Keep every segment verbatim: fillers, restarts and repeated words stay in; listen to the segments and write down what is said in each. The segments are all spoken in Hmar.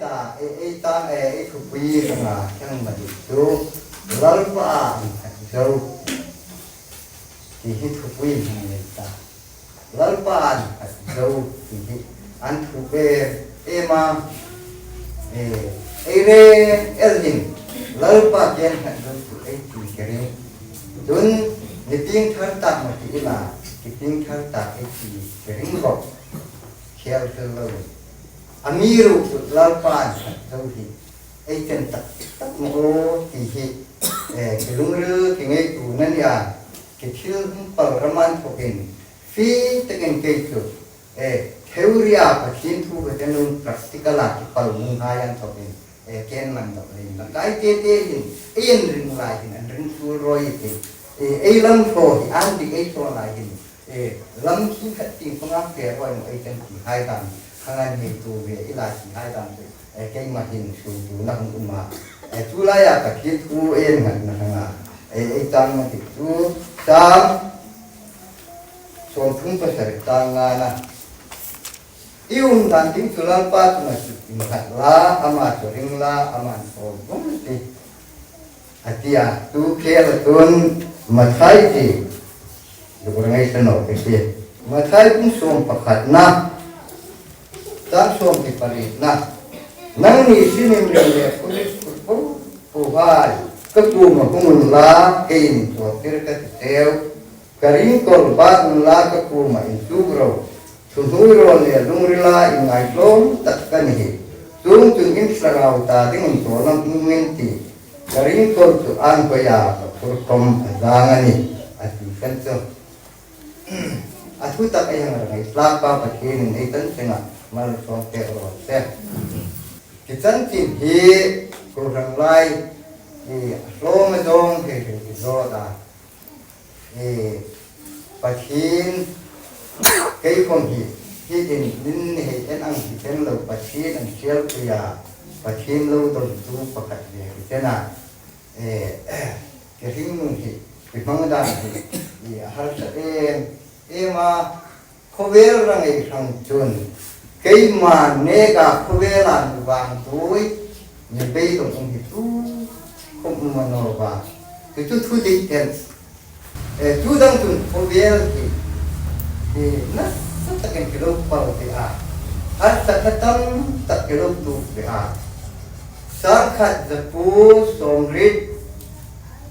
ta, ei, ei ta, ei, ei thupui anga kan ma di chu, Lalpa an khat zo ti hi thupui hmang nei ta. Lalpa an khat zo ti hi an thup em em a. E, ei reng el hin Lalpa kei an khat zo chu ei ti ka ring. Chun, ni piengthar tak ma ti ila, ki piengthar tak ei ti ka ring bok. Khel fel lo. Amiruokchu Lalpa an khat zo hi ei chen tak tak maw ti hi, eh, ki lungril ki ngaituona a nih a, ki thil hung pal ram a inthokin fie takin kei chu, eh, theory-a Pathien thu ka chen lung practical-a ki pal hung hai a inthokin, eh, kei an man dawk leiin la kai te te hin, ei an ring lai hin, an ring tul rawi te, eh, ei lam thaw hi an dik ei thaw lai hin, e, lam khi khat tieng panga fe roi maw ei kan ti hai dam, hang an ngeitu ve ila ti hai dam chu, e, keima hin hriltu na hung um a. E, chu laia Pathien thu ei nghatna hanga, e, ei chang na ti chu, Sam sawmthum pasari chang ngana. I um dan ding chu Lalpa chunga suk innghat la, ama chu ring la, aman thaw vawng ti. A ti a, tu khela chun Mathai ti, duk rang ei sa naw ka ti. Mathai bung sawm pakhatna, chang sawm parietna. Nangni sinimrim le police football po hai, ka kuoma hung unla, keiin inthawtir ka ti cheu. Ka ringkawl bat unla ka kuoma inchuk ro. Thuhnuoirawl le lungrila inngaitlawm tak ka ni hi. Chuongchun in thlarau ta dingin tawlnga hming in ti. Ka ringkawl chu an hawia ka phur khom a zang a nih, a ti khan chu. A thu tak ei hang rang ei tlak pa Pathienin ei tan chenga mal sawm pek raw se. Ki chanchin hi ko rang lai, i, a hlawm a zawng hei hei ki zawt a. E, Pathien, kei khom hi, hi in, nin hei en ang hi ten lo, Pathien an sial pui a, Pathien lo dawmtu pakhat ve hi ten a. E, ke hringnun hi, ke hmang dan hi, i a harsa em, em a, Khawvel rang ei hrang chun, keima neka khawvela nu vang dui, ni beidawng um hi chu khom um a naw va. Chu chu thu dik ten. E, chu dang chun khawvel hi, hi nasa takin ki lo pal ve a. Harsatna tam tak ki lo tuok ve a. Sangkhat zakuo sawmriet,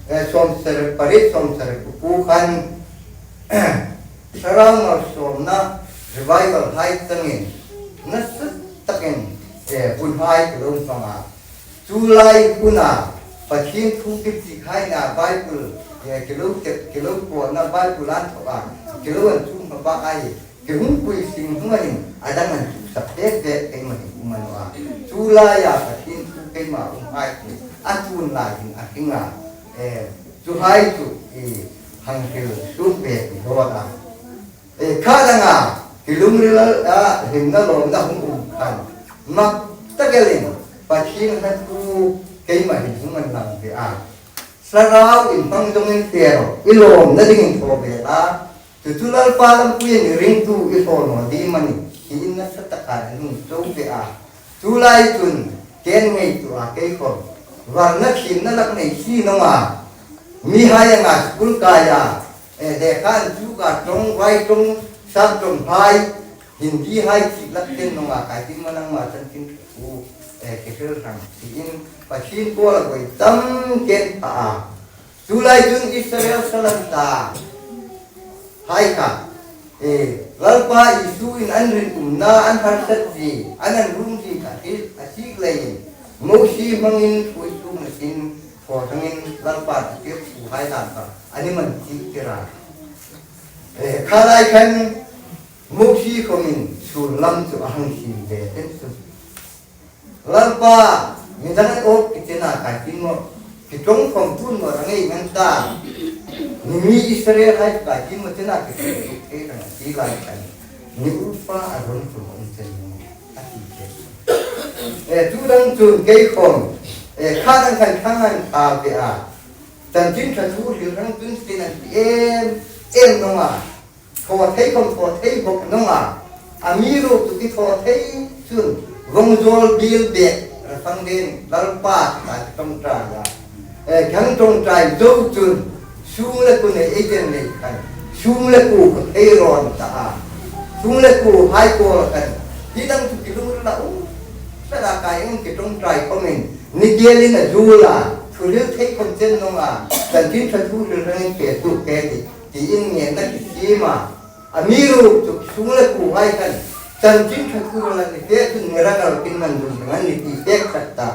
e, sawmsari pariet, sawmsari pakuo khan, Thlarau malsawmna revival hai changin nasa takin, eh, hun hai ki lo hmang a. Chu lai huna Pathien thu ki chik hai na Bible, eh, ki lo te, ki lo pawlna Bible an thawk a, ki lo an chum hma ba ai, ki hung pui sing hung ahin, a dang an chu sak pek pek keima hin um a naw a. Chu laia Pathien thu keima um hai chu, a tun lai hin a hring a, eh, chu hai chu, eh, hang hril suk ve ti dawn a. E, kha danga, ki lungrila, a, hlimna lawmna hung um khan. Mak tak elin, Pathien kha thu keima hin hung an lang ve a. Thlarau in hmang dawngin fe ro, i lawmna dingin thaw ve la. Chu chu Lalpa lampuiin i ringtu i thaw naw ding am a ni, tiin nasa taka an hung chau ve a. Chu lai chun, ken ngei chu a kei khom. Varna thimna lak nei si naw a. Mihai anga school kaia, eh, lekha an chu ka tong, vai tong, sak tong hai, Hindi hai chi lak ten naw a kai tin ma nang ma chan tin u, eh, ke fel rang. Tiin, Pathien kuoma goi tam ken pha a. Chu lai chun Israel salam ta. Hai kha, eh, Lalpa Isu in an rinumna, an harsat zie, an an rum zie kha hi, a sik leiin, Mosie hmangin, pui suk na sin, thaw thangin, Lalpa ta tir su hai dan kha, ani man sik tira. Eh, kha lai khan, Mosie khomin, sul lam chu a hang sin ve ten chu. Lalpa, mi dang an awk ki chena kai tin maw, ki tong khom tun maw rang ei ngan ta. Ni mi Israel hai kai tin maw chena ki tong tuk te rang ti lai kan. Ni upa a ron khom an chen maw, a ti te. E, chu dang chun kei khom, e, kha dang khan khang an kha ve a. Chanchin ṭha thu hril rang chun sin an ti em, em naw a. Thaw thei khom thaw thei bawk naw a. Amiruokchu ki thaw thei chun Vawng zawl bil bek, ra fang den, Lalpa, ta ṭawngṭai a. Eh, khang ṭawngṭai zo chun, sung le kuo nei ei den lei khan. Sung le kuo ka thei rawn ta a. Sung le kuo hai ko la khan. Ti dang chu ki lung la u. Sa la kai ang ki ṭawngṭai khawmin. Ni tialin a zu la. Thuhril thei khom chen naw a. Chanchin ṭha thuhril rangin pe tu ke ti. Tiin ngen na ki siem a. Amiruokchu sung le kuo hai khan. Chanchin ṭha thuhril an ni fe chun ni rang al kin man dun an ni ti pek khat ta.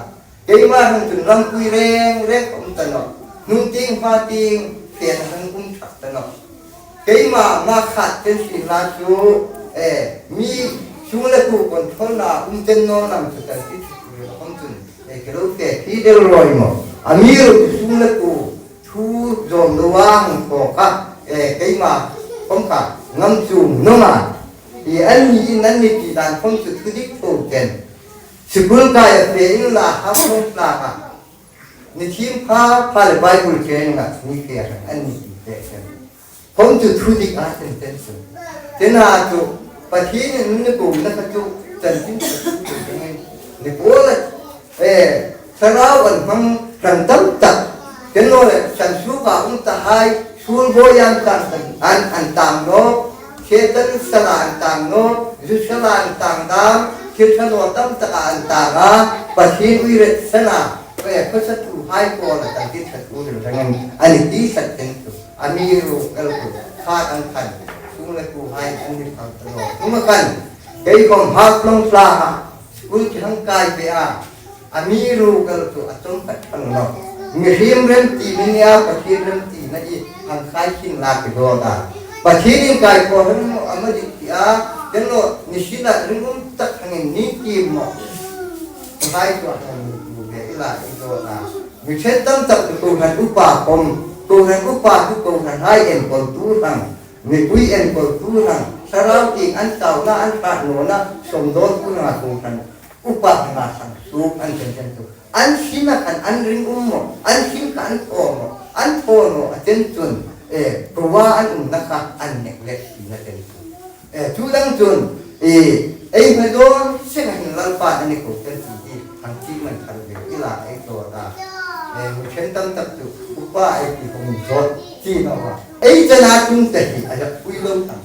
Keima hang chun lampui reng reng um ta nawh. Hnung tieng hma tieng fe hang um thak ta nawh. Keima ma khat chen sin la chu, eh, mi sung le kuo control na um chen naw nam chu chanchin ṭha thuhril khom chun. Eh, ke lo fe khi del roi maw. Amiruokchu sung le kuo. Thu zawm lo a hang thaw kha, eh, keima khom kha ngam chuong naw a. I an ni in an ni ti dan khom chu thudik tho chen. Sikul kai a fe inla ha khom tla kha. Ni thim pha pha le Bible training a ni fe a hang an ni ti fe chen. Khom chu thudik a chen chen chu. Tena chu Pathienin ni ko na kha chu chanchin chu chu ni ko la. Eh, thlarau an hmang hrang tam tak. Ken lo le, san suka um ta hai, sul bo yan tang an, an tang no, Setan sala an tang no, zu sala an tang dam, thil ṭha naw tam taka an tang a, Pathien uire sana, eh, khawsa tu hai ko la tang ti ṭha tu rin rangin, ani ti sak ten tu, amiruokchu, kha an khan, sung le kuo hai an ni phal ta lo, sung a khan, kei khom hak long tla ha, School ki hang kai ve a, amiruokchu a chawm khat hang lo. Mihriem remti ni nia, Pathien remti na i hang khai khin la ki dawt a. Pathienin kai ko hang lo, ama dik ti a, ken lo, ni sina ringum tak hangin ni ti maw. Khai ko hang ni tu ve i la i dawt a. Mi chen tam tak tu ko han upa khom, ko han upa tu ko han hai en ko tu hang. Mipui en ko tu hang, thlarau ti an tau na an khat no na, som dol tu na ko han. Upa hmanga sang suk an chen chen tu. An sin a khan an ring um maw, an sin kha an thaw maw, an thaw naw a chen chun, eh, proa an um na kha an neglect ti na chen chun. Eh, chu dang chun, eh, ei hme dawn seng a hin Lalpa na ni ko chen ti hi, hang ti man khan ve, i la ei thaw ta. Eh, mi chen tam tak chu, upa ei ti hong zot, ti naw a. Ei chena tum te hi, a jak pui lo tam.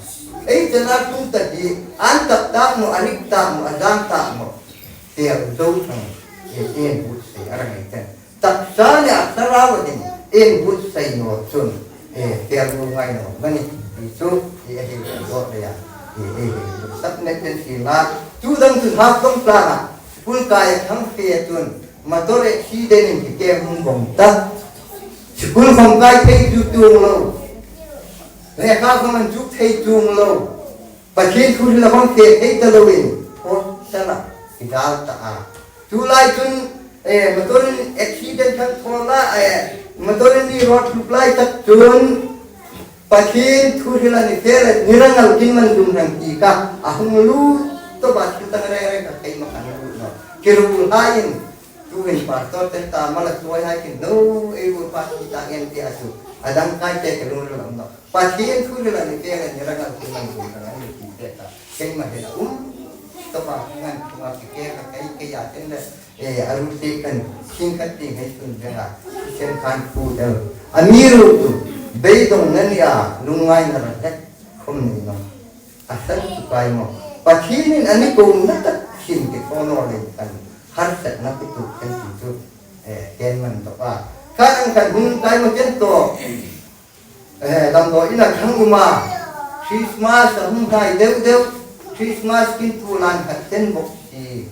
Ei chena tum te hi, an tak tak maw, a rik tak maw, a zang tak maw. Tel zo thang, e, en but sei a rang ei ten. Taksa le a thlarau a ding, en but sei naw chun, e, tel lo ngai naw, mani, ti chu, e, a hei lo dawt le a, e, e, hei lo sak nek ten si la, tu dang tu hak dong tla na, school kai a thang fe chun, motor accident in ki ke hung bong ta. School khom kai thei chu tuong lo. Lekha khom an chuk thei tuong lo. Pathien thu hril a hmang fe thei ta loin, thaw ta la, i dal ta a. Tulai chun, eh, motor in accident khan thaw la, eh, motor in ni road hluk lai tak chun, Pathien thu hril a ni fe le, ni rangal kin man dum rang ti kha, a hung lut tawp a thil dang reng reng kha keima khan lut naw. Ki ru hai in, tu hin pastor ten ta mala tuai hai kin, no, ei ru pastor ta ngen ti a chu, a dang kai te ke ru ru lam naw. Pathien thu hril a ni keng a ni rangal thu nang tum nang a ni ti te ta. Keima hin a um. Tawpa ngan thunga ki keng a kei kei a ten le. E, a ru se kan thing khat ti hei tun venga. Sen khan pu del. Amiruokchu. Beidong na ni a. Lungngaina ra het. Khom ni naw. A san chu kai maw. Pathienin a ni ko na tak hin ke ko naw le kan. Harsatna ki tu kan ti chu. E, ken man tawpa. Kan ang kan hun kai maw ken tawp. Eh, damdawi ina kan um a. Christmas a hung hnai deu deu. Christmas kin tu lan khat ten bok si.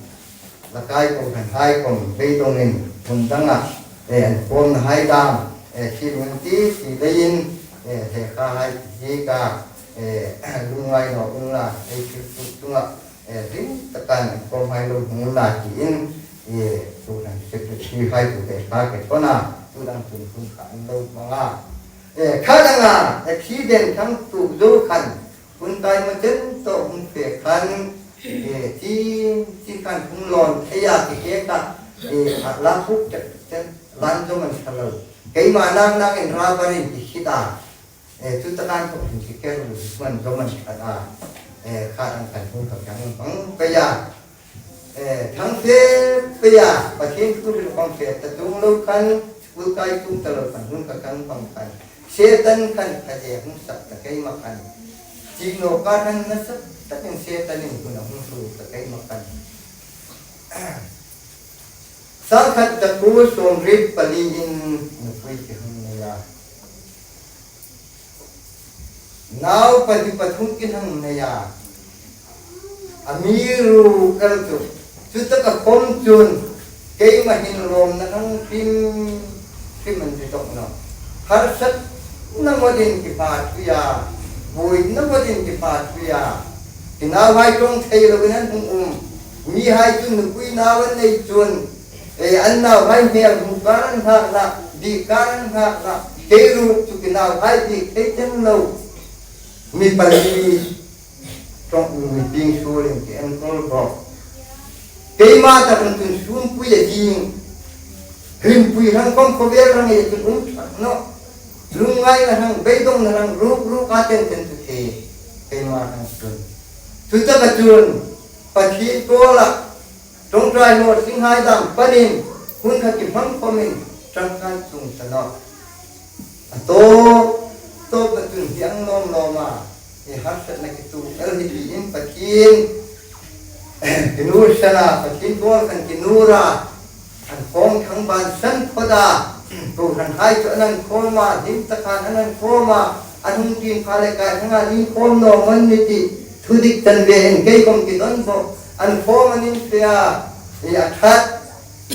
Lakai ko kan hai ko beidongin hun danga. Eh, an pawm na hai dam. Eh, si mun ti, si leiin. Eh, he kha hai ti ka. Eh, lungngai naw unla. Eh, si tu tunga. Eh, ring takan an pawm hai lo hung la tiin. Eh, tu kan secretary hai tu he kha ke kona. Tu dang tun hun kha an lo manga. E, kha danga accident thang tu zo khan, hun kai ma chen tawh hung fe khan, e, ti, ti khan hung lawn thei a ti ke ka, e, a la puk tek chen, lan zo man kha lo. Keima nang nang in rubber in ti khit a, e, chu ta kan tawh hin ti ke ru man zo man kha a, e, kha dang kan hung ka kang bang pe ya. Eh, thang fe pe a, Pathien thu hril khom fe ta tung lo khan, school kai tung ta lo khan, hun ka kang pang khan. Setan khan ka je hung sak ta keima khan. Chi no ka khan na sak ta ken Setan in hun a hung su ta keima khan. Sangkhat zakuo sawmriet pali-in nupui ki hung nei a. Nau pali pathum ki hung nei a. Amiruokchu el chu. Chu taka khom chun keima hin lawmna hang hrim hrim an ti tawk nawh. Harsatna ngawtin ki pha thuia, buoina ngawtin ki pha thuia. Ki nauhai ṭawng thei loin an hung um. Mihai chu nupui nau an nei chun, e, an nauhai hmel hmu kar an hak hlak, biek kar an hak hlak. Kei ruok chu ki nauhai biek thei chen lo. Mi pali ṭawng mi pieng suolin ki enkawl bawk. Keima ta kan tun sunpui a ding. Hlimpui hrang khom khawvel hrang ei tun um ṭhat nawh. Lungngaina hrang, beidongna hrang, ruk ruk a ten ten chu thei. Keima hrang chun. Chu taka chun, Pathien kuoma, ṭawngṭai hlawtlinghai dam panin, hun kha ki hmang khomin, ṭangkai chung ta nawh. A tawp, tawp a chun hi ang lawm lawm a, hi harsatna ki tu el hi tiin Pathien, ki nur sana, Pathien kuoma kan ki nur a, an khawm thang ban san phawt a, kohranhai chu an an khawm a, hlim takin an an khawm a, an hung tin pha le kai thanga an in khawm naw maw ni ti, thudik chan ve in kei khom ki don bawk, an khawm an in fe a, hi a ṭhat,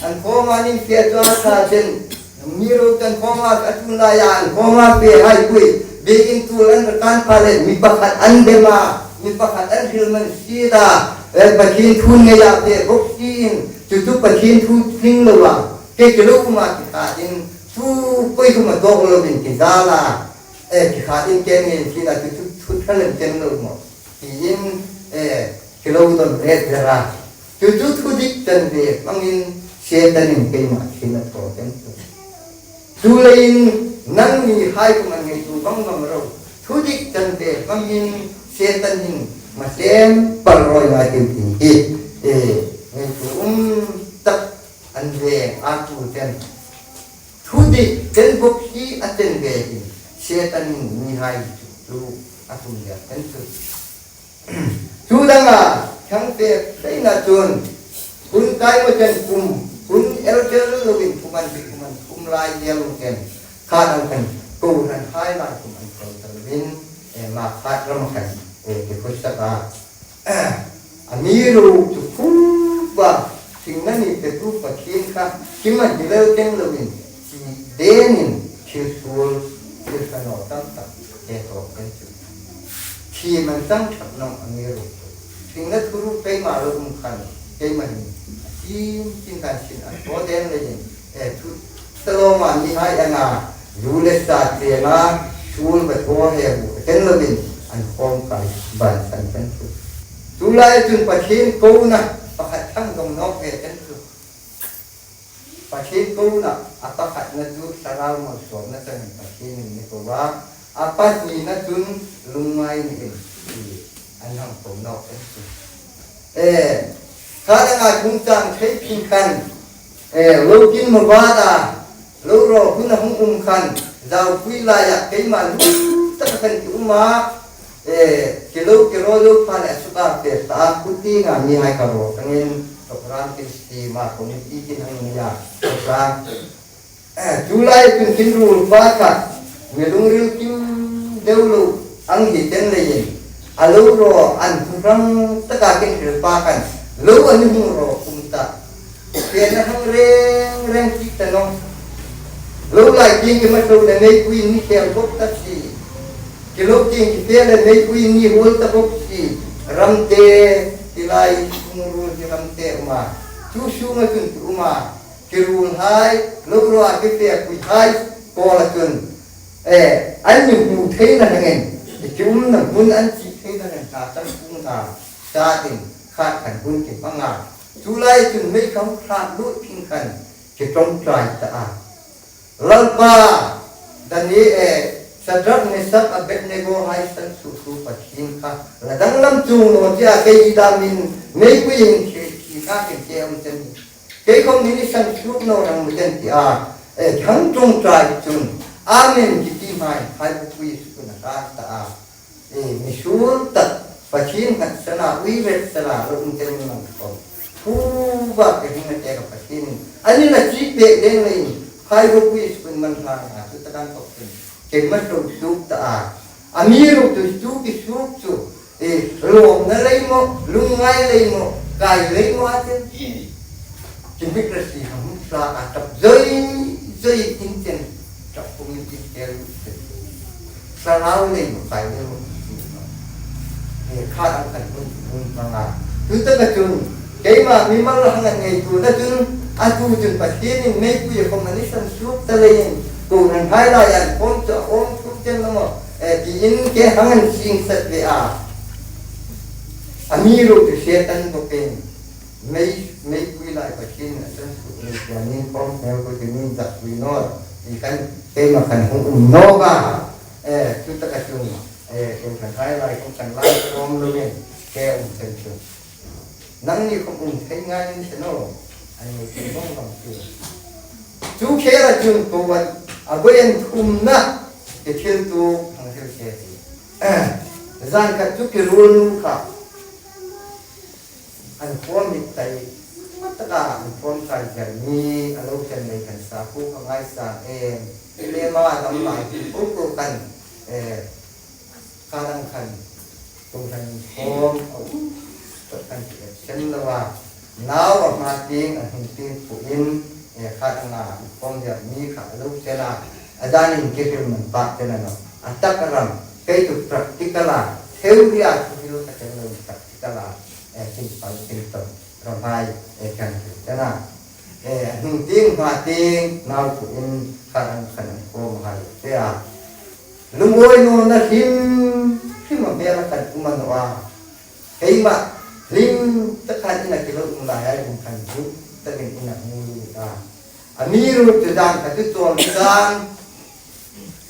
an khawm an in fe a chu a ṭha chen, mi ro kan khawm a, a tun laia an khawm a fe hai pui, biekin tul an kan pha le, mi pakhat an dem a, mi pakhat an hril man si ta, e, Pathien thu nei a fe bawk si in, chu chu Pathien thu tling lo a, kei ki lo um a ki kha in, thu poi khom a tawk loin ki zal a, e, ki kha in kei ngei si ta, chu chu thu ṭha lem chen lo maw. Tiin, e, ki lo don ret zer a. Chu chu thudik chan ve hmangin Setanin keima thina thaw kan chu. Chuleiin nangni hai kuoma ngei tu bang bang ro. Thudik chan ve hmangin Setanin ma sem pal roi ngai tiu ti hi. E, ngei tu um tak an ve a tu ten. Thudik chen bawk hi a chen ve hi. Setanin mihai chu a tum ve kan chu. Chu danga, thang fe feina chun, hun kai maw chen kum, hun el tel loin kum an bi kum an kum lai zel chen, kha dang khan, kohranhai lai kum an kol ta lovin, e, ma khat ram khan, e, ki khut sak a. Amiruokchu khup a, thingna ni petu Pathien kha, kim a hi lel ken loin, chi denin, thil suol, thil ṭha naw tam tak, e, tawk kan chu. Thiem an chang ṭhat nawh amiruokchu. Thingna thuruk keima lo um khan, keima hin, a chin chin kan sin a thaw den leiin, e, thu, ta lawma mihai anga, zu le sa chena, suol va thaw he bu, ten loin, an khawm kai, ban san kan chu. Chu lai chun Pathien kona, pakhat thang dong nawk ve kan chu. Pathien kona, a pakhatna chu thlarau malsawmna changin Pathienin a ko a, a pahnina chun lungngai niin an hang ko nawk kan chu. E, kha danga chungchang thei phin khan, e, lo kin ma va ta, lo raw hun a hung um khan, zaupui laia keima lum tak khan ki um a, e, ki lo, ki raw lo pha le a suk a pe ta, kuti nga mihai ka raw tangin, program kin si ma committee kin hang nia, program. E, chu lai chun kin ruol pa kha, mi lungril kim deu lo, ang hi ten leiin, a lo raw an hung rang taka kin hril pa khan, lo an hung raw kum ta. Fena hang reng reng ti ta nawh. Lo lai tieng ki ma so le meipui ni khel bawk ta si. Ki lo tieng ki fe le meipui ni huol ta bawk si. Ramte, ti lai hung ruol hi ramte um a. Chu sunga chun chu um a. Ki ruolhai, lo raw a ki fe puihai, kawla chun. E, an mi hmu theina hangin. Ki umna hmun an chi theina hangin ta chang kum ta. Sa tin, khat khan hun ki hmang a. Chu lai chun mei kham khat lut phin khan. Ki ṭawngṭai ta a. Lalpa, Daniel, e, Sadrak, Mesak, Abednego hai sansuoktu Pathien kha, la danglam chuong naw tia kei i damin, meipui in thil thim Nga ken ke um ten. Kei khom ni ni san suk no rang mu ten ti a. E, thang ṭawngṭai chun. Amen ki ti mai, hai bu pui suk na ka ta a. E, mi sur ta, Pathien hatsana, ui vetsana, lo um ten nang khom. Hu ba ke hing na te ka Pathien. Ani la chi pe den le in, hai bu pui suk man ha na, tu ta kan kop ten. Keima suk suk ta a. Amiruokchu suk ki suk chu. E, lawmna lei maw, lungngai lei maw, kai lei maw a chen. Ki mit ra si hang hung sa a tap zoi, zoi in chen. Tap hung in chen. Sa lau lei maw, kai lei maw. E, kha ang kan hun, hun panga. Tu ta ka chun. Keima mimal hang an ngei tu na chun, a tu chun Pathienin meipui khom a ni san suk ta leiin, kohranhai laia an khom chu a awm thuk chen la maw, e, tiin ke hang an sing sat ve a. Amiruokchu Setan bawkin, mei, meipui lai Pathienin a san suk ni tia ni khom hel ko chu ni zak pui naw, ti kan keima kan hung um nawk a. E, chu ta ka chun, e, kohranhai lai khom kan lai khom lovin, ke um chen chu. Nangni khom um thei ngai ni se naw, a ni thei vong vong chu. Chu khela chun ko wan, a boi an thumna, ke thil tu, hang thil se ti. Zan khat chu ki ruol nu kha. An khom mit tai, mat taka an khom kai jar ni, a lo chen nei kan sa, ku ka ngai sa em. Le ma dam lai, ku ku kan, eh, Kha dang khan, tung khan khom, a um, tot khan ti chen lo a. Nau a hma tieng, a hung tieng pu in, e, kha dang a, khom jar ni kha lo chen a. A danin ke hril man pa chen a naw. A tak ram, kei tu practical a, theory a, tu hril ka chen lo practical a, e, kin pal, kin ton, ram hai, e, kan hril chen a. E, a hung tieng hma tieng, nau pu in, kha dang khan khom hai, te a. Lungawi nawna hrim hrim a hmel a kan um a naw a. Keima hlim tak khan ina ki lo um lai a, um khan hlim takin ina hmu lut a. Amiruokchu zan khat chu chawl zan,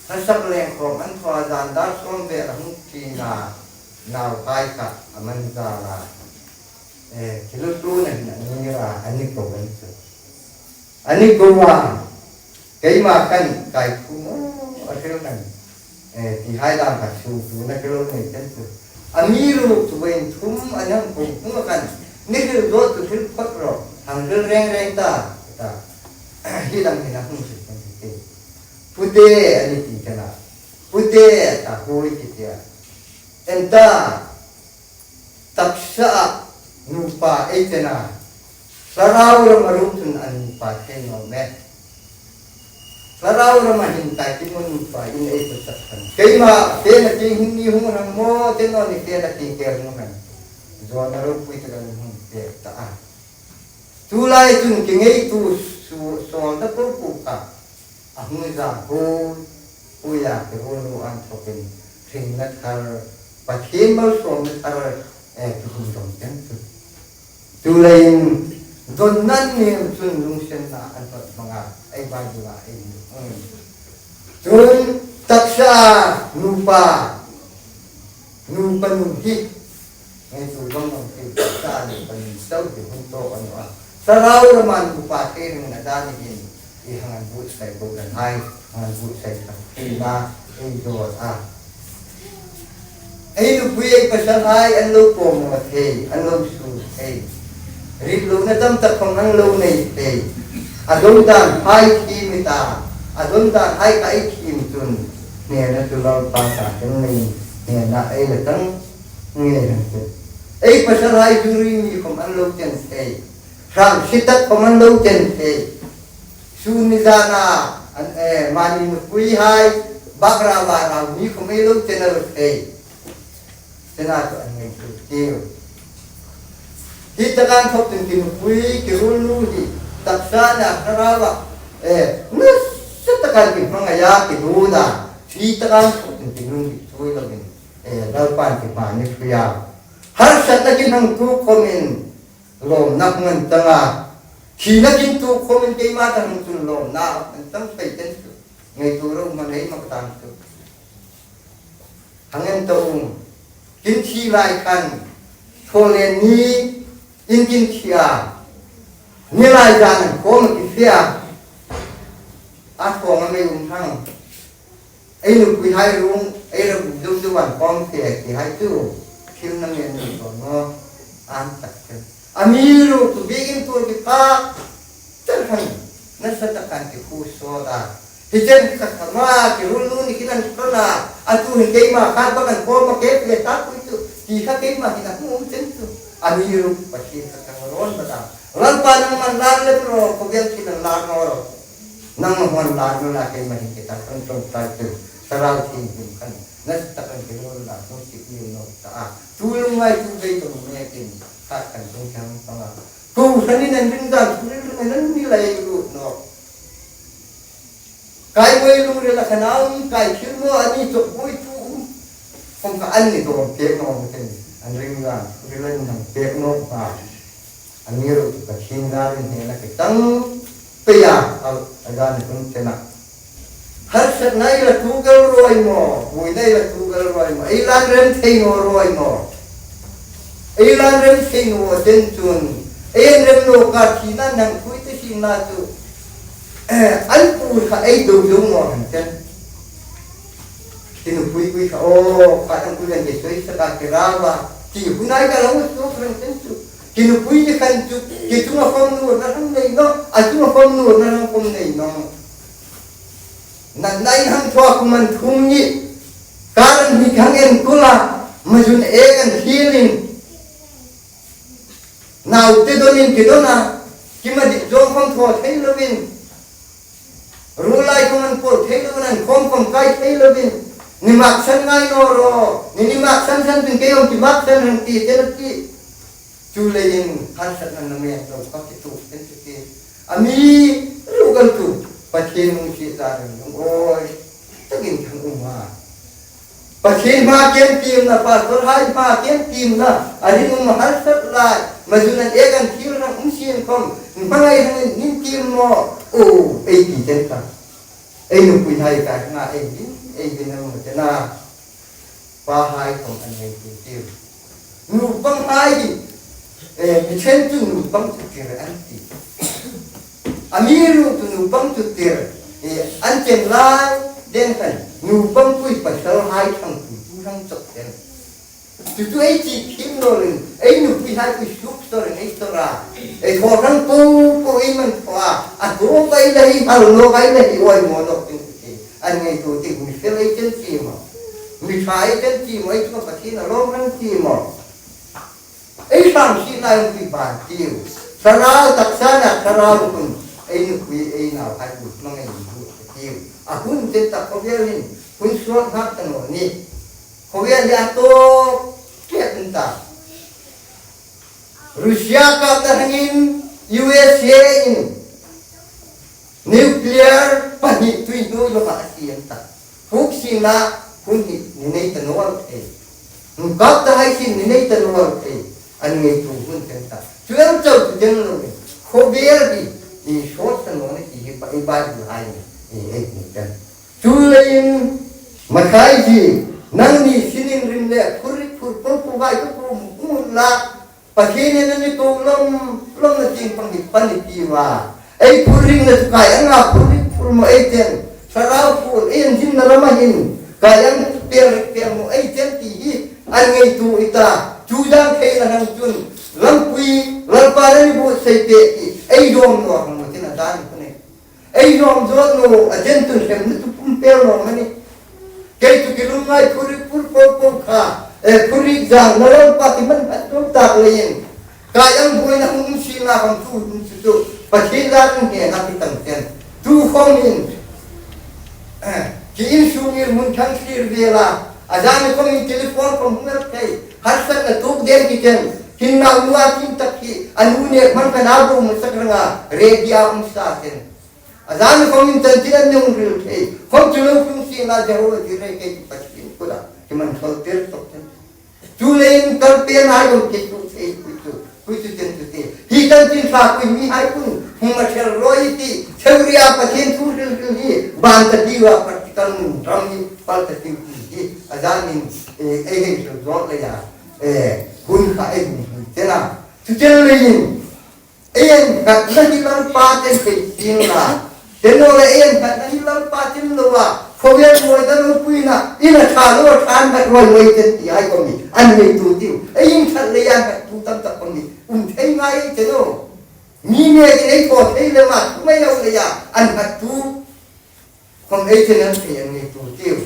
hla sak leng khom an thaw a, zan dar sawm vel a hung ṭin a, nauhai kha a man zal a. Eh, thil tu na hin a ni ra, a ni ko kan chu. A ni ko a, keima kan kai thu maw, a thil kan, eh, ti hai dam kha su tu na ke lo nei kan chu. Amiruokchu in thum a nang ko hung kan, ni thil zo tu thil phot ro, hang thil reng reng ta, ta. Hi dam hin a hung chu kan ti. Pute a ni ti kan a. Pute ta hui ti ti a. En ta, Taksa a nupa ei chen a, thlarau rama ruok chun a nupa thei naw me. Thlarau rama hin kai ti maw nupa in ei pu sak khan. Keima, te na ti hin ni hung rang maw, te naw ni te na ti ke hung rang. Zo na ropui ta kan hung pe ta a. Tulai chun ki ngei tu su, suol na ko ko ka. A hung zang hui, huia ke hu nu an thokin, hringna thar, Pathien malsawmna thar, eh, ki hung dong ten chu. Tulaiin, don nan ni chun lungsenna an thot hmanga, ei Bible a ei ni. Chun, taksa, nupa, nupa nu hi, Ngei tu vong vong ti ta ni kan chau ti hun to kan wa. Thlarau rama nupa te ring na dan hin i hang an bu sai ko kan hai, hang an bu sai ka ti na ei do a. Ei nupui ei pasalhai an lo ko mo thei, an lo su thei. Rit lo na tam tak khom an lo nei thei. A dong dan hai khi mi ta, a dong dan hai ka ei khi mi chun. Nena tu lo pa ta kan nei, nena ei la tang. Nge hang chu. Ei pasalhai zuri mi khom an lo chen thei. Hrang si tak khom an lo chen thei. Sun ni zana, an, eh, mani nupuihai, bak ra ba ra mi khom ei lo chen lo thei. Chena chu an ngei chu tiu. Hi takan thawk chun ki nupui, ki ruol nu hi, taksa na ka ra ba. Eh, nasa takan ki hmang a ya ki du da. Hi takan thawk chun ki nun ki chui lo in. Eh, Lalpan ki hmani hria. Harsatna kin hang tu khomin lawmna hung an tang a. Thina kin tu khomin keima ta hung chun lawmna an tang pei ten chu. Ngei tu ro ma nei mak tang chu. Hang en ta um. Kin thi lai khan. Thawlen ni Inkin thia, ni lai zan an khawm a ki fia, a khawm a mei um thang. Ei nupuihai ruong, ei rabu dum dum an khawm fia ki hai chu, thil na men ni to no, an tak chen. Amiruokchu bikin tur ki pa, tar khan, nasa tak kan ki khu so da. Hi chen ka kha ma ki rul nu ni ki nan ko na, a tu hin keima kha ba kan ko ma ke le ta ku chu, ki kha keima hi na mu chen chu. Amiruokchu Pathien ka kan ron ba da. Lalpa nangman lar le ro, ko bel ki nan lar no ro. Nangman lar no la keima hin ki ta kan tong ta chu. Sarau thin hin kan. Nasa tak kan ki rul la no si ki no ta. Tu lungngai tu bei to me kin. Ka kan tong chang pa. Ko sani nan ring dan tu ring nan ni lai lu no. Kai voi lungrila kha nau, kai thil no ani chok voi tu. Kong ka an ni dom pek no ten. An ring la, rila ni nang pek no pa. Amiruokchu Pathien la rin he na ke tang. Pe ya, al, a gan hun te na. Harsatna i la tu gal roi mo, buoina i la tu gal roi mo, ei lan rem thei naw roi mo. Ei lan rem thei naw ten chun, ei an rem naw ka thina nang pui te sin na chu. Eh, an pu kha ei do do naw han ten. Ki nupui pui kha, o, ka tang pui kan ke soi sa ka ke ra ba. Ki hunai ka lo so kan ten chu. Ki nupui ki kan chu, ki chunga khom nu na hang nei naw, a chunga khom nu na hang khom nei naw. Nan nai hang thua kuman thum ni. Karan hi hang en kula, mazun e kan hilin. Nau te donin ki dona, ki ma dik zong khom thua thei lovin. Rulai khom an pol thei lovin, an khom khom kai thei lovin. Ni mak san ngai naw ro, ni ni mak san san tin ke yong ki mak san hang ti, te lo ti. Chu leiin harsatna na men lo ka ki tu ten chu ki. Amiruokchu Pathien nung si ta reng nung oi. Takin thang um a. Pathien hma kien tim na, pastor hai hma kien tim na. A ring um harsat lai. Mazun an e kan thil rang um sien khom. Hmangai hang nin tim mo. O, ei ti ten ka. Ei nupuihai ka nga ei din, ei din ang mo te na. Pahai khom an nei ti tiu. Nupanghai hi, eh, mi chen chu nupang chu tir an ti. Amiruokchu nupang chu tir, eh, an chen lai, den kan, nupang pui pasalhai thang pui tu thang chok ten. Chu chu ei chi khim lo rin, ei nupuihai pui suk so rin ei so ra. Ei thaw thang po po ei man thaw a, a thaw bai la hi hal lo bai la hi oi mo dok tin ti. An ngei tu ti mi fel ei chen chi mo. Mi tha ei chen chi mo, ei chu Pathien a lawm ran chi mo. Ei hram si lai pui ban tiu. Thlarau taksa na thlarau hun. Ei nupui ei nauhai pui hmangai bu tiu. A hun te tak ko vel hin. Hun suot hak ta naw ni. Ko vel ya to. Ke pun ta. Russia kap ta hangin U S A in nuclear pahni tui hnoi lo ka a siam ta. Huk sina hun hi ni nei ta naw thei. Huk kap ta hai sin ni nei ta naw thei. An ngei tu hun ten ta. Tuel chau tu ten lo ni. Ko ber di. I short ta naw ni ti hi pa i bai du hai ni. I ei ni ten. Tu leiin makai ji. Nang ni sinin rim le. Khur ri khur pon pu bai tu pu mu la. Pathienin a mi ko lawm lawm na ting pang hi pani pi wa. Ei phurrik na chu kai anga phurrik phur mo ei ten. Thlarau phur ei an zin na lama hin. Kai ang pel rik pel mo ei ten ti hi. An ngei tu i ta. Chu dang thei na hang chun. Lampui, lalpa na ni bu sei pe ti. Ei dom no hang mo tin a dan ko ne. Ei nuom zawt naw, a chen tun hremna chu pum pel naw a ni. Kei chu ki lungngai phurrik phur po po kha, e, phurrik zang na lo pa ti man hat lo tak leiin. Kai ang buoina hung si na hang chu hun chu chu, Pathien la hung he na ki tang chen. Tu khawmin, e, ki insung ir mun thang thlir vela, a zan khawmin telephone khawm hung el thei, harsatna tuk den ki chen, hin nau nua kim tak hi, a nu ne hman ka na bu mu sak ranga, ready a um sa chen. A zan khawmin chanchin an nung ril thei. Khawm chu lo hung si na Jehovah Jireh kei chu Pathien kula. Ki man thol tir tok chen. Chu leiin kal pen hai lo kei chu thei pui chu. Pui chu chen chu te. Hi chanchin sa pui mi hai kun. Hung ma thel roi ti. Theory a Pathien thu ril ril hi. Ban ta diu a practical nun ram hi. Pal ta diu ti hi. A zanin, eh, ei hei ril zot le ya. Eh, hun kha ei hun hi. Tena. Chu chen leiin, ei innghatna hi Lalpa ten thei ding la. Chu naw le ei innghatna hi Lalpa ten lo a, khawvel mawi ta lo puina, in a ṭha lo a ṭha innghat ruol lo ei ten ti hai khom ni. An neitu tiu. Ei innghat leia innghattu tam tak khom ni. Um thei ngai ei chen naw. Mi nekin ei thaw thei lem a, thumai lo leia, innghattu khom ei chen an thei an neitu tiu.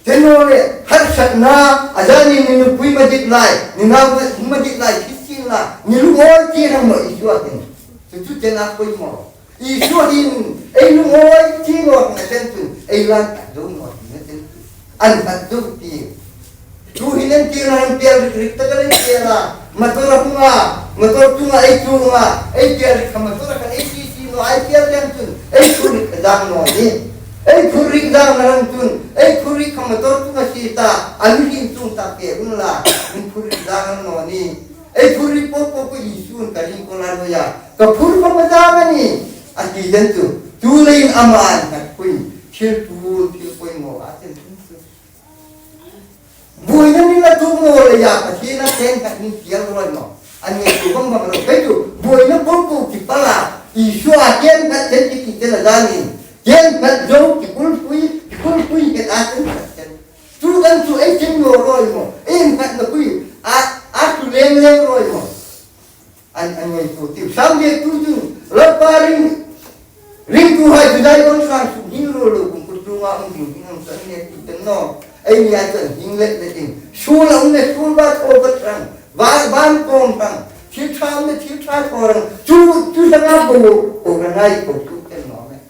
Chu naw le, harsatna, a zanin mi nupui ma dit lai, mi nau ma dit lai, Christian la, mi lungawi ti rang maw Isua hin. Chu chu chen a poimaw. Isua hin, ei lungawi ti naw na chen chun, ei lan a zo naw na chen chun. An hat zo ti. Tuhin an tir an pial rik rik tak a lei pial a. Motor a hung a, motor chunga ei tlung a, ei pial rik kha motor a khan ei ti ti naw, ei pial lem chun, ei phur rik dang naw ni. Ei phur rik dang na ran chun, ei phur rik kha motor chunga si ta, a mi hin chung ta ke un la, mi phur rik dang naw ni. Ei phur rik po po po Isu'n ka ring ko la lo ya, ka phur ma ma dang a ni. A ti den chu, chu leiin ama an hat pui, thil pu, thil poimaw a chen chun chu. Buoina ni la tu naw leia, Pathien a chen khat ni pial ruol naw. An ngei tu bang bang lo, kei chu, buoina po po ki pal a, Isua chen khat chen ki ti chen a zanin. Chen khat zo ki kulpui, ki kulpui ke a chen khat chen. Chu dan chu ei chen naw ruol maw, ei innghatna pui, a, a chu leng leng ruol maw. An, an ngei tu tiu. Sam de tu tu. Lalpa ring. Ringtuhai chu dai kon sang suk ding lo lo kum kut tu nga um ding ding ang san ne tu ten naw. Ei ni a chan hing let let ding. Sul a um le sul ba thaw ba thrang. Ba ban kawm thrang. Thil ṭha um le thil ṭha thaw rang. Chu, chu sanga ko, ko rangai ko tu ten naw me.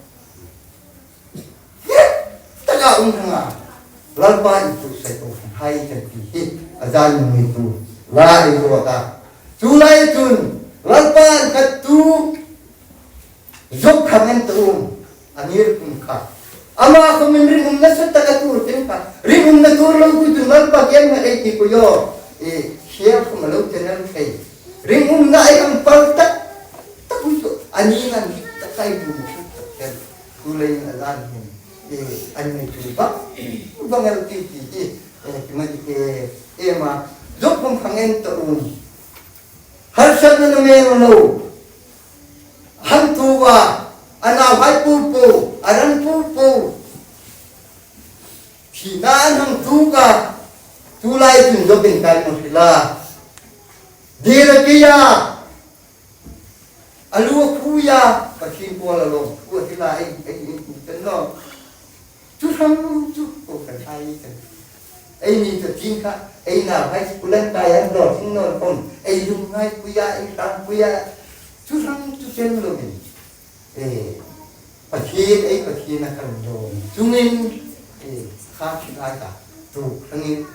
Taka um thanga, Lalpa in tu sai ko hai kan ti hi, a zan ni tu, la i ko ta. Tu lai chun, Lalpa in ka tu, Job kha ngen tu um, a nir kun kha. Ama ko min ringumna sa taka tu tin kha, ringumna tu lo ku tu Lalpa ken ma ei ti ko yo, e, share ko ma lo channel kai. Ringumna ei ang pal tak, tak ku tu, ani ngan ki tak kai bu tak kai. Chu leiin a zan hin, e, an nei chu ba, ba ngal ti ti ti, e, ti ma ti, e, e ma, Job khom kha ngen ta um. Harsatna nuom lo. Hang tu wa, a nauhai pu pu, a ran pu pu. Thina an hang tu ka, tu lai chun Job in kai mo sila. Dira kiya, a lu a khuia, Pathien kuoma a lawm, khuia hi la ei, ei, ei, ei, ten lo. Chu hrang chu, ko kan ai ten. Ei ni ta chin kha, ei nauhai school an kai an lo, sing no pom, ei lungngai khuia, ei hrang khuia. Chu hrang chu chen lo min. Eh, Pathien, ei Pathien a kan lo. Chungin, eh, kha khi ai ta, tu hrangin,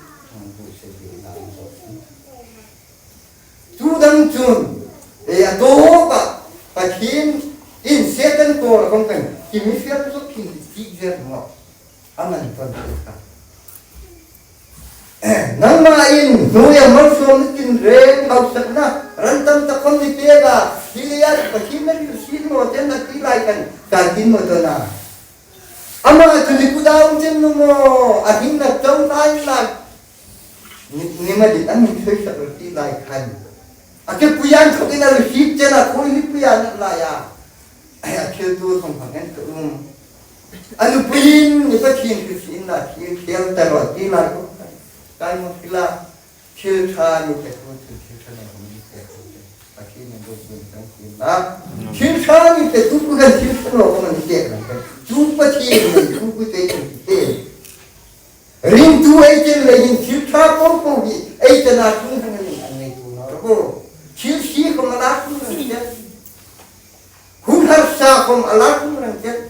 tu se de na lo. Chu dang chun, e, a tawpa, Pathien in Setan kuoma khom kan, ki mi fiel zo khin ti zer mo. A man ton tu ka. Nangma in, hnuoia malsawmna tin reng hausakna, ran tam tak khom ni pek a, Gilead Pathien na hril si mo ten na ti lai kan, kan tin mo to na. Ama chu ni ku dau chen nu mo, a hing na chau lai lai. Ni, ni ma dit an min thoi sak ti lai khan. A ke puyan thok in a lu sip chen a khui ni puyan lai a. Ai, a thil tu thong phang en tu um. A nu puyin ni Pathien thil si in la thil khel ta ro ti lai ko. Kai mo thil a. Thil ṭha ni petu, thil ṭha ni petu. Pathien ni bu sin kan ti la. Thil ṭha ni petu ku kan thil ṭha lo ko man ti kan. Tu Pathien ni tu ku te ti te. Ringtu ei chen leiin thil ṭha po po hi ei chen a tum hang ni an nei tu na ro. Thil si ko ma la tu na ni. Hun harsa khom a la tum rang chen.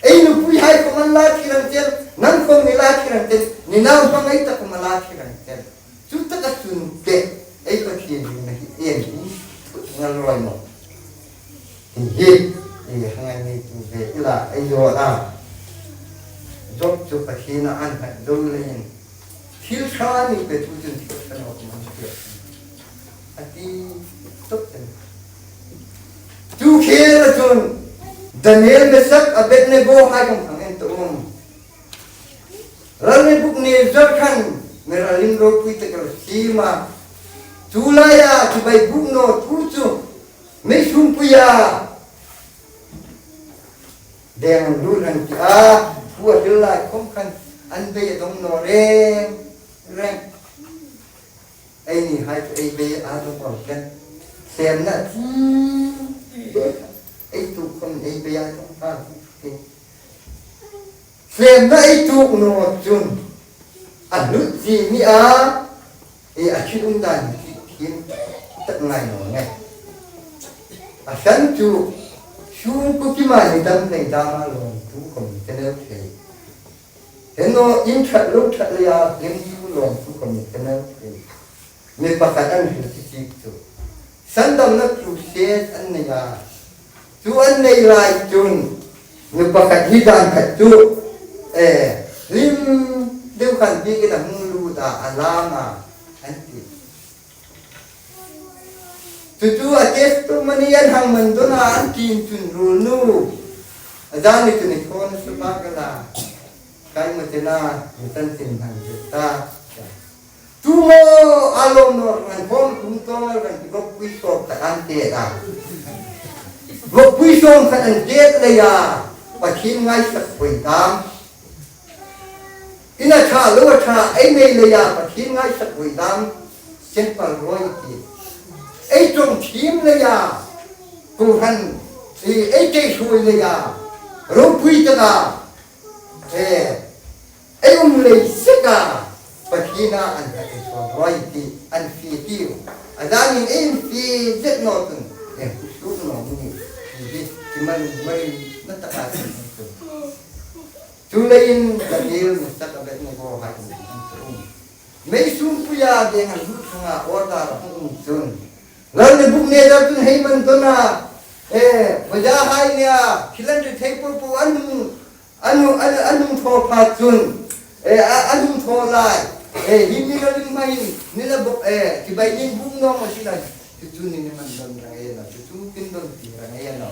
Ei nupuihai khom an la thi rang chen. Nang khom ni la thi rang chen. Ni nauhai ta khom a la thi rang chen. Chu taka chun te. Ei Pathien ni na hi en hi. Ngal roi mo. Hi hi. Ei hang an nei tu ve i la. Ei zo la. Job chu Pathien a an hat zo leiin. Thil ṭha ni petu chun thil ṭha nawk man ti. A ti tok ten. Tu khela chun Daniel, Mesak, Abednego hai khom khang en ta um. Ral Nebukadnezzar khan mi ral in ropui tak a la siem a. Tulaia chibai buk naw thu chu mei sumpuia deng an lut an ti a, thu a hril lai khom khan an bei a dong naw reng reng. Eini hai chu ei bei a dong aw khan. Semna chi ei tu khom ei bei a dong khan. Hlemna ei tuok naw chun a hlut zie ni a, e, a thil um dan hi thiem tak ngai naw nge. A san chu sungkuo kima ni dam nei dam a lawm thu khom ni te neu thei. He naw in ṭhat lo ṭhat leia hlim thu lawm thu khom ni te neu thei. Mi pakhat an hril chi chi chu. Sandamna crusade an nei a. Chu an nei lai chun mi pakhat hi dan khat chu, eh, hlim deu khan biekin a hung lut a, a lam a, an ti. Chu chu a testimony an hang man dawn a, an ti chun ruolnu. A zani chu ni thawn a sapa ka la. Kai ma te na, mi tan tin hang ta. Tu maw a lawm naw ran khom tum tawng ran ti bawk pui sawm tak an ti a. Bawk pui sawm khat an ti leia Pathien ngaisak pui dam. Ina ṭha lo a ṭha ei nei leia Pathien ngaisak pui dam. Sempal ruoi ti. Ei ṭawng thiem leia. Kuhan ei, ei tei hrui leia. Ropui taka. Eh, ei um lei seka, Pathiena an hak ei sawn ruoi ti, an fie ti. A zanin ei fie zet naw chun, ei hmu suk naw ni, ti hi, ti man, mai, na taka ti man chun. Chu leiin, ka dil, na taka bet na go hai, an chun. Mei sumpuia deng an lut thanga order a hung um chun. Lal Nebukadnezzar chun hei man dona, eh, bazaar hai nia, thil an ri thei pur pur an hung, an hung, an, an hung thaw pha chun, eh, a, an hung thaw lai, eh, hi mi ka lim mai, ni la bok, eh, chibai ning buk naw ma si lai, chu chu ni ni man don rang e na, chu chu kin don ti rang e na.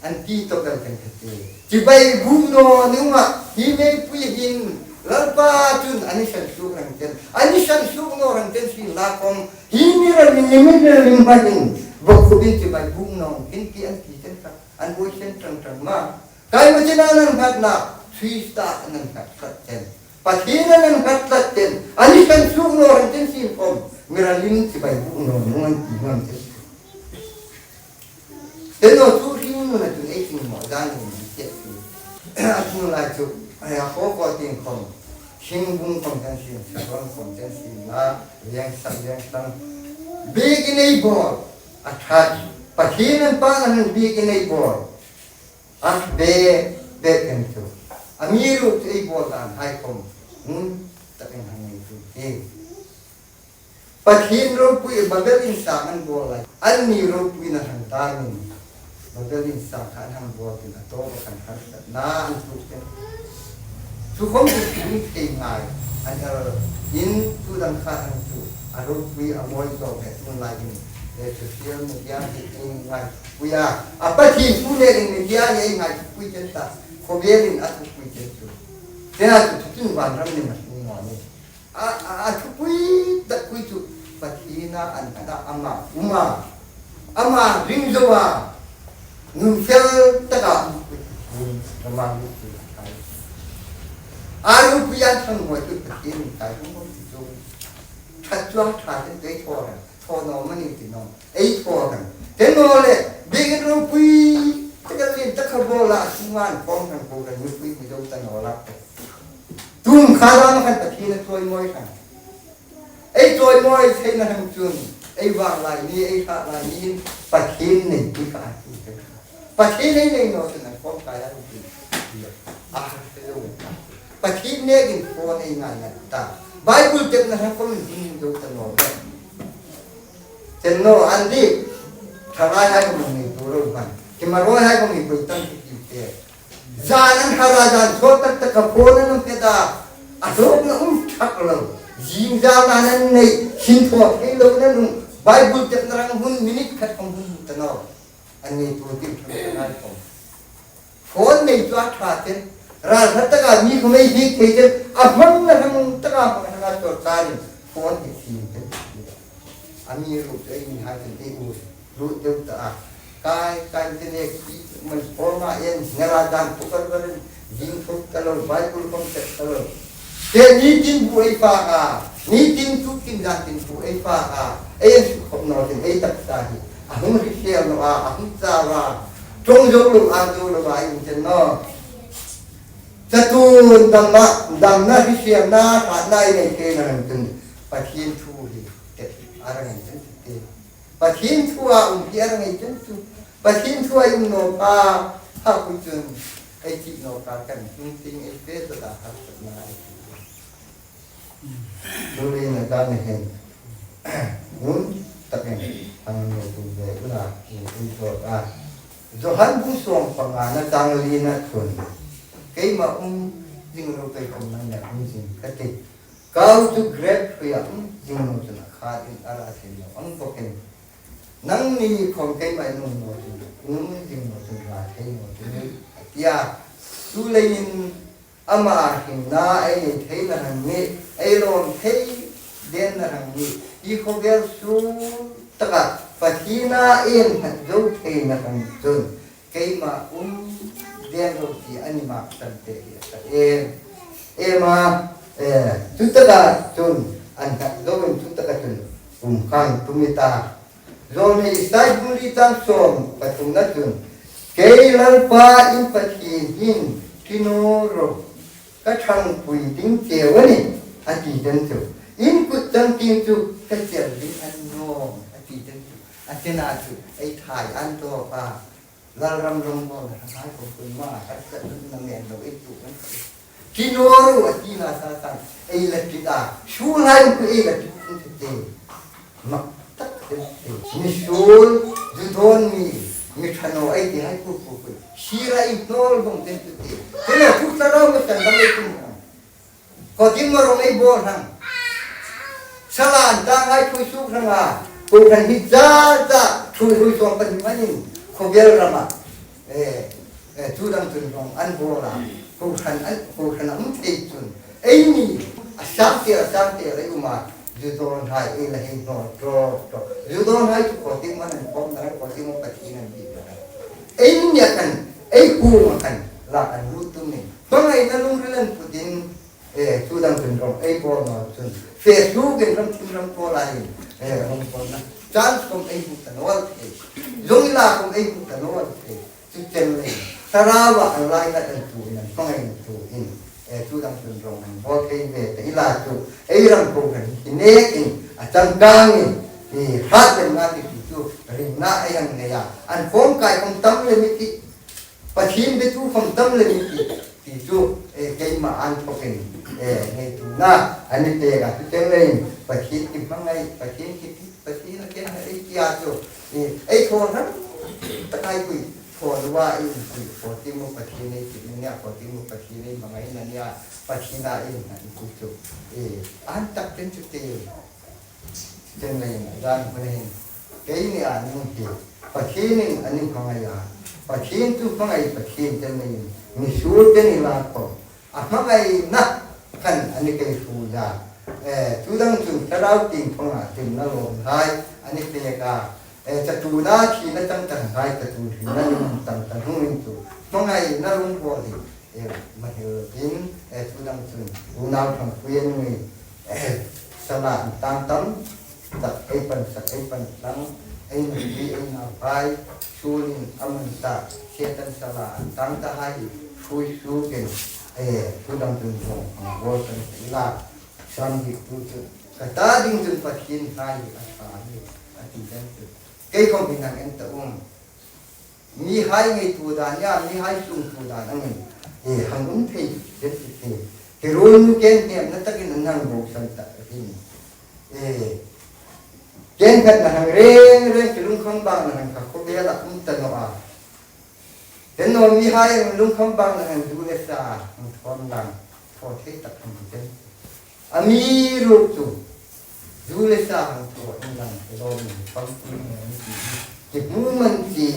An ti tawk el kan ka ti. Chibai buk naw ni ma, hi meipui hin, Lalpa chun an san suk rang chen, an san suk naw rang chen si la khom, hi mi ra ni mi ra ni ma hin, bok khubin chibai buk naw, kin ti an ti chen ka, an boi chen tang tang ma. Kai ma chen an an khat na, Krista an an khat khat chen. Pathien an an khat khat chen, an san suk naw rang chen si khom, mi ra lim chibai buk naw, naw an ti ngam chen. Te naw chu hring nuna chun ei hring maw dan in ti ti. A hring lai chu, ai a khaw khaw ting khom, hring bung khom kan hring, sa bung khom kan hring la, liang sa liang sang. Biekin ei bawl, a ṭhat, Pathien an pa an biekin ei bawl. A be, be kan chu. Amiruokchu ei bawl dan hai khom, hmm, takin hang ei chu ti. Pathien ropui Babel insang an bawl lai. Anni ropuina hang ta min. Babel insang kha an hang bawl tin a tawp a kan har na an tuk te. Chu khom chu thei ngai. An el in tu dang kha an chu. A ropui a mawi zo he tun lai in. Le chu sial mu dia hi thei ngai. Pui a. A Pathien thu le in mi dia le ngai pui chen ta. Khawvelin a thu pui chen chu. Te a chu chu tun vanram ni ma thu naw ni. A, a, a thupui tak pui chu Pathiena an hata ama, uma, ama ring zo a, nun fel taka um pui, nun rama lu chu kai. A lu pui an thang ngoi chu Pathien kai hung hung chu. That chu a tha te te tho ra, tho naw ma ni ti naw. Ei thaw kan. Te naw le, biekin ropui, te ka lien ta kha bawl a, sunga an khawm kan ko kan mi pui mi zo ta naw la. Tum kha dam khan Pathien a chawimawi kan. Ei chawimawi theina hang chun, ei vang lai ni, ei kha lai ni, Pathien nei ti kha a ti te. Pathien ei nei naw chun an khawm kai a ti. A, Pathien nekin phone ei ngai ngai ta. Bible tepna hang khawm in hun zo ta naw le. Chen naw an di, tharai hai khom mi tu ro ban. Ki ma ro hai khom mi pui tam ki ti te. Zan an hara zan so tak tak ka phone an pe ta. A hlawkna um thak lo. Zing zan an nei, sin thaw thei lo nan um. Bible tepna rang hun minute khat khom hun ta naw. An nei tu ti tham ta ngai khom. Phone nei chu a ṭha chen, ral ṭha taka mi khom ei hriet thei chen, a hmangna hmang taka hmang hmanga chawl charin phone hi thiem chen. Amiruokchu eini hai chun ei u lut deu ta a. Kai, kai te nek hi man forma en, nela dan pukar barin, ding thuk ta lo, Bible khom chek ta lo. Te nitin bu ei fak a, nitin tukin zan tin bu ei fak a, ei en suk khop naw tin ei taksa hi. A hung hrisel naw a, a hung chau a, ṭawng zo lo, a zo lo a, ei inchen naw. Chatuon damna, damna hriselna, hratna ei nei theina ram chun Pathien thu hi tet a rang ei chen chu te. Pathien thua um hi a rang ei chen chu. Pathien thua ei um naw kha, ha pu chun ei ti naw kha kan hung ting ei fe ta ta harsatna ei ti. Turin a ta ni hen. Nun takin hang no tu ve ula in in to ta. Johan bung sawm panga na chang li na chun. Keima um zing lo kei khom nang na um zing ka ti. Kau chu grep hrui a um zing lo chun a kha in a ra thei lo ang bawkin. Nangni khom keima in um lo chun, um zing lo chun ra thei lo chun a tia. Chuleiin ama hringna ei nei theina ram ni, ei lawm thei denna ram ni, hi khawvel suol taka Pathiena ei innghat zo theina ram chun, keima um den lo ti a ni mak san te hi a ta em. Ema, eh, chu taka chun, an nghat zo in chu taka chun, um khang tum i ta. Zawlnei Isai bung li chang sawm pathumna chun, kei Lalpa in Pathien hin, ṭi naw ro, ka ṭhangpui ding cheu a nih, a ti chen chu. In kut changtieng chu ka chel ding a ni naw, a ti chen chu. A chena chu ei thai an tawk a. Lalram ram bawlna hai ko kun ma ka sa na men lo ei tu kan. Ṭi naw ro a tina sa sa ei la ṭi ta. Suol hai ku ei la ṭi kan ti te. Mak tak te te. Mi suol, zu dawn mi, mi ṭha naw ei ti hai ku ku ku. Sira ei hnawl bawng te tu te. Te la tu ta lo ma san dam ei tu. Khawtieng ma rong ei bawl hrang. Sala an ta ngai thui suk hrang a. Ko kan hi za za thui thui suang pan manin. Khawvel rama. Eh, eh, chu dang chun rong an bawl a. Ko kan an, ko kan an thei chun. Ei ni, a sang te, a sang te, ei uma. Zu dawn hai, ei la hei hnawl tro, tro. Zu dawn hai chu khawtieng ma nan pawm na, khawtieng ma Pathien an bi na. Ei ni a kan, ei ku ma kan, la kan lut tum ni. Hmangaina lungril an putin, eh, chu dang chun rong ei bawl naw chun. Fe su gen ram chun ram ko lai, eh, rong ko na. Chance khom ei hmu ta naw thei. Zong la khom ei hmu ta naw thei. Chu chen le. Sarawa an lai na an tu in an hmangai an tu in. Eh, chu dang chun rong an bawl thei ve ta i la chu. Ei ram ko kan hi nekin a changkangin. Hi hrat den na ti chu ringna ei ang nei a. An khom kai khom tam le mi ti. Pathien bitu khom tam le mi ti, ti chu, eh, keima an thokin, eh, ngei tu na, ani te ga tu teng lein, Pathien ki hmangai, Pathien ki ti, Pathien a ken ha ei tia chu, eh, ei thaw hrang, takai kui, thaw luwa ei kui, khawtieng ma Pathien ei ti nia, khawtieng ma Pathien ei hmangai na nia, Pathien a ei hmangai kui chu, eh, an tak ten chu te. Chen lein, zan hun hin. Keini a ning hi. Pathienin a ni hmangai a. Pathien chu hmangai Pathien chen lein. Mi suol chen i la khom. A hmangaina khan a ni kei hrui a. Eh, chu dang chun thlarau tieng phanga ṭimna lawm hai. A ni pek a. Eh, chatuona thina chang chang hai, chatuon hringna ni chang chang hung in chu. Hmangaina lung bawl hi. Eh, ma hil in, eh, chu dang chun, unau ṭhangpui an ni, eh, sala an tang tam, tak ei pan sak, ei pan tlang, ei nupui, ei nauhai, suolin a man ta, Setan sala an tang ta hai, hrui sukin, eh, chu dang chun zong, ang bawl kan ti la, sam hi tu chu, ka ta ding chun Pathien hai, a ṭha ni, a ti dan chu. Kei khom hin hang en ta um. Mihai ngeitu dan nia, mihai sungtu dan angin, eh, hang um thei, chen ti ti. Ke ruol nu ken hnemna takin an hang bawksan ta hin. Eh, ken khat na hang reng reng ki lungkham bang na hang kha khawvela um ta naw a. Ken naw mihai ang lungkham bang na hang zu le sa, hang thawn lang, thaw thei tak hang chen. Amiruokchu, zu le sa hang thaw inlang, lawm in pang pui ngai ti, ti hmu man ti.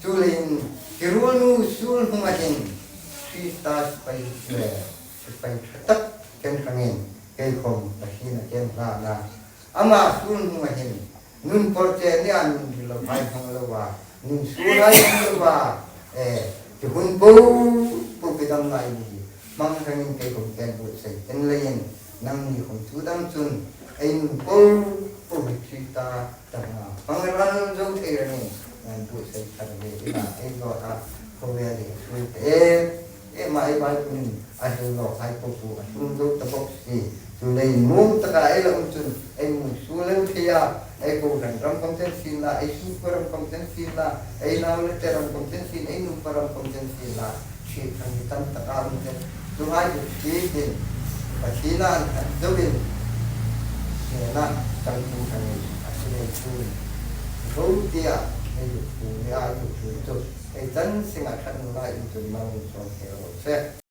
Chuleiin, ki ruolnu suol hmuna hin, Krista sipai, eh, sipai ṭha tak ken hrangin, kei khom Pathien a ken hlan a. Ama suol hmuna hin nun pawrche ni a nun ri lo hai hmang lo a, nun suol hai hmang lo a, eh, chu hun po po ki dam lai ni hmang thangin kei khom ken buotsai ten leiin nangni khom chu dam chun ei nun po po hi thi ta ta hmang ral zo thei rangin ngan buotsai thar ve ina ei lo a ko ve li su te. Ema ei Baibulin a hrilnawk hai po po a hril zo ta bawk si. Chuleiin nuom taka ei la um chun ei nun suol lo thei a, ei kohran ram khom chen sien la, ei suol ram khom chen sien la, ei nau le te ram khom chen sien, ei nupa ram khom chen sien la, ṭhiek thang hi tam taka um che. Chuhai chu ṭhiekin Pathien an an dawkin nena chang thu thangin a si nei chun ro tia ei lukhu ni a lukhu chu ei chan singa ṭhat ngai in chun mangin chuang thei ro se.